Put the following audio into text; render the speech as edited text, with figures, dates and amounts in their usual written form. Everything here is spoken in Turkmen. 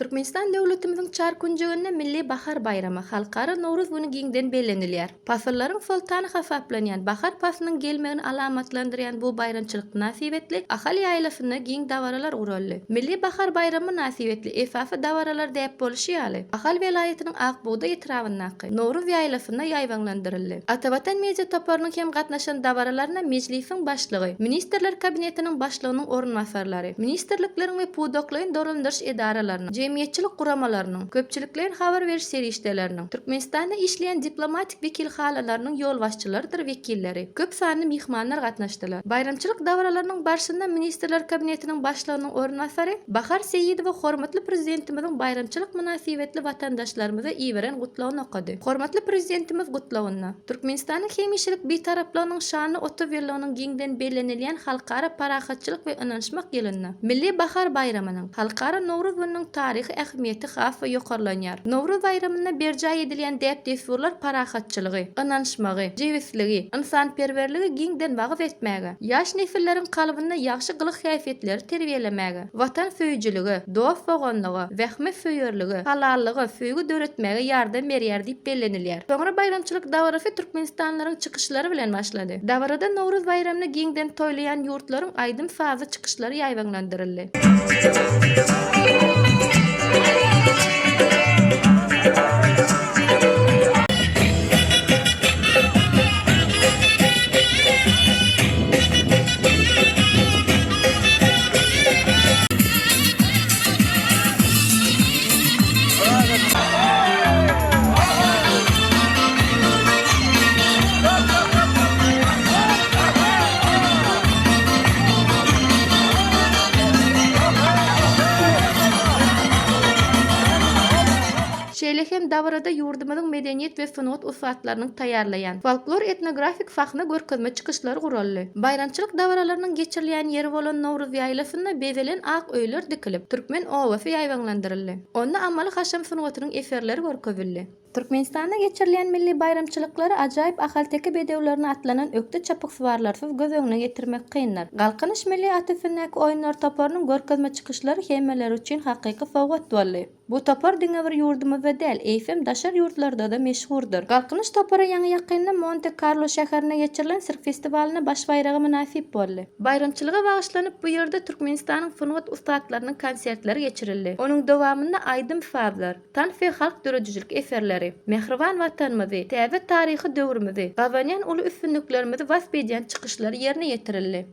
Türkmenistan döwletimiziň çar künjeginde Milli bahar baýramy, Halkara Nowruz güni giňden bellenilýär. Pasyllaryň soltany hasaplanýan bahar paslynyň gelmegini alamatlandyrýan bu baýramçylyk mynasybetli Ahal ýaýlasynda giň dabaralar guraldy. Milli bahar baýramy mynasybetli esasy dabaralar däp bolşy ýaly, Ahal welaýatynyň Ak bugdaý etrabyndaky Nowruz ýaýlasynda ýaýbaňlandyryldy. Atavatan media toparynyň hem gatnaşan dabaralaryna Mejlisiň Başlygy, Ministrler Kabinetiniň Başlygynyň orunbasarlary, ministrlikleriň we pudaklaýyn dolandyryş edaralarynyň, jemgyýetçilik guramalarynyň, köpçülikleýin habar beriş serişdeleriniň, Türkmenistanda işleýän diplomatik wekilhanalarynyň ýolbaşçylarydyr wekilleri, köp sanly myhmanlar gatnaşdylar. Baýramçylyk dabaralarynyň barşynda Ministrler Kabinetiniň Başlygynyň orunbasary Bahar Seýidowa hormatly Prezidentimiziň baýramçylyk mynasybetli watandaşlarymyza iberen Gutlagyny okady. Hormatly Prezidentimiz Gutlagynda, Türkmenistanyň hemişelik Bitaraplygynyň şanly 30 ýyllygynyň giňden bellenilýän Halkara parahatçylyk we ynanyşmak ýylynda Milli bahar baýramynyň, Halkara Nowruz gününiň taryhy ähmiýeti has-da ýokarlanýar. Nowruz baýramynda berjaý edilýän däp-dessurlar parahatçylygy, ynanyşmagy, jebisligi, ynsanperwerligi giňden wagyz etmäge, ýaş nesilleriň kalbynda ýagşy gylyk-häsiýetleri terbiýelemäge, watansöýüjilige, dost-doganlyga, zähmetsöýerlige, halallyga söýgi döretmäge ýardam berýär diýip bellenilýär. Soňra baýramçylyk dabarasy türkmenistanlylaryň çykyşlary bilen başlady. Dabarada Nowruz baýramyny giňden toýlaýan ýurtlaryň aýdym-sazly çykyşlary ýaýbaňlandyryldy. Şeýle hem dabarada ýurdumyzyň medeniýet we sungat ussatlarynyň taýýarlaýan folklor-etnografik sahna görkezme çykyşlary guraldy. Baýramçylyk dabaralarynyň geçirilýän ýeri bolan Nowruz ýaýlasynda bezelen ak öýler dikilip, türkmen obasy ýaýbaňlandyryldy. Onda amaly-haşam sungatynyň eserleri görkezildi. Türkmenistanda geçirilýän milli baýramçylyklary ajaýyp ahalteke bedewlerine atlanan ökde çapyksuwarlarsyz göz öňüne getirmek kyndyr. Galkynyş milli at üstündäki oýunlar toparynyň görkezme çykyşlary hemmeler üçin hakyky sowgat boldy. Bu topar diňe bir ýurdumyzda däl, eýsem, daşary ýurtlarda-da meşhurdyr. Galkynyş topary ýaňy-ýakynda Monte-Karlo şäherinde geçirilen sirk festiwalynda baş baýraga mynasyp boldy. Baýramçylyga bagyşlanyp bu ýerde Türkmenistanyň sungat ussatlarynyň konsertleri geçirildi. Onuň dowamynda aýdym-sazlar, tans we halk döredijilik eserleri, mähriban Watanymyzy, täze taryhy döwrümizi, gazanýan uly üstünliklerimizi wasp edýän çykyşlar ýerine ýetirildi.